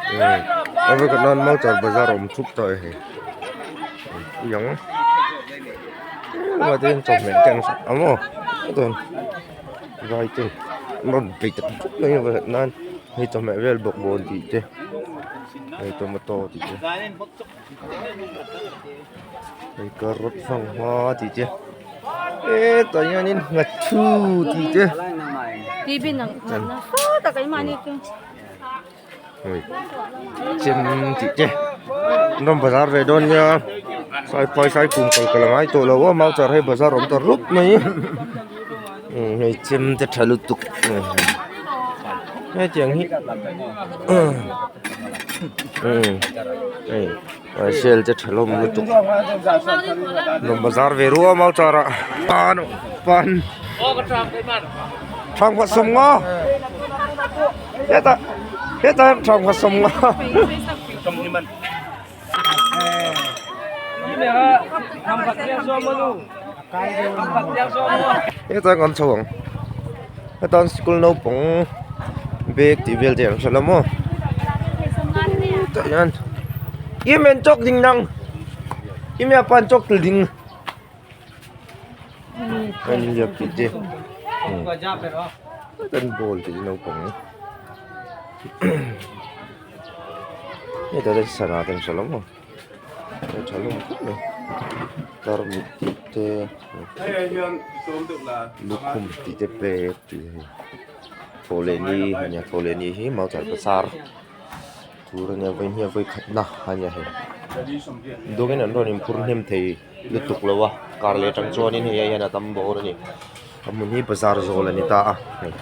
A vekah nan Mauchar bazar a awm thup ta e hei ui ang tlem ah te hian chawhmeh te an hralh ang aw chuan vai ten an rawn bei ta thup mai a vekah nan hei chawhmeh vel bawkbawn tih te hei tomato tih te hei carrot fanghma tih te hetah hianin nghathu tih te hei chem tih te an rawn bazar ve dawn nia sai phai sai kum kal kal a ngai tawh lo a mauchar hei bazar a awm ta rup mai hei chem te tha lutuk hetiang hi hei sel te tha hlawm lutuk rawn bazar ve ruam a mauchar ah pan pan thangkhat sawmnga hetah hetah thangkhat sawmnga hetah kan chho ang hetan sikul naupang bag tih vel te an hre lo maw tah hian i men chawk ding nang i mia pan chawk tel ding an inziak tih te kan ball tih naupang hetah hian sana te an hre lo maw a tha hlawm khawp mai tarmit tih te lukhum tih te bag tih hei thawhlehni a nia thawhlehni hi mauchar bazar tur a nia vawiin hi a vawikhatna a nia hei dawngin an rawn inphur hnem thei lutuk lo a kar leh atang chuanin hei ai hian a tam bawr a ni a hmun hi bazar zawl a ni ta a hei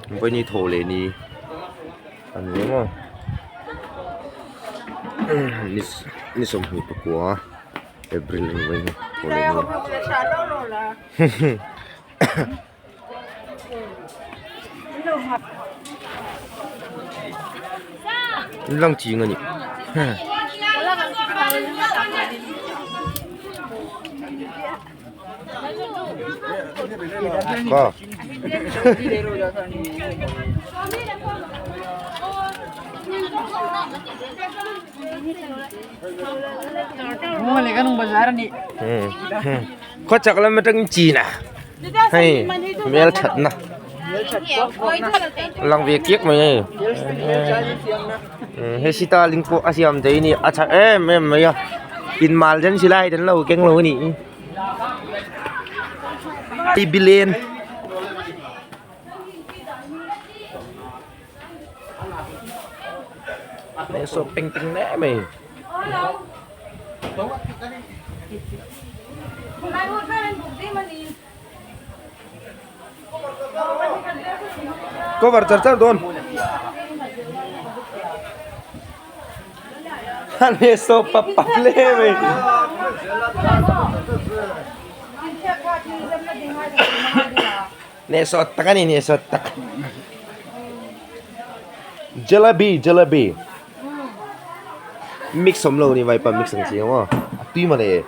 vawiin hi thawhlehni a ni maw ni 24 April a ni vawiin hi thawhlehni. Lang ching a ni ka khaw chak lam atangin chin a hei hmel thatna lang ve kiak mai hei he sita ling pawh a siam thei a ni a tha em em mai a in mal den silai den lo keng lo a nih hi bilen. Saw peng peng hle mai. Cover char char dawn. Ane saw pap pap hle mai. Neh sawt tak ani neh sawt tak. Jalebi jalebi. Mix awm lo ni vaipa mix ang chi ang aw. A tui mawle.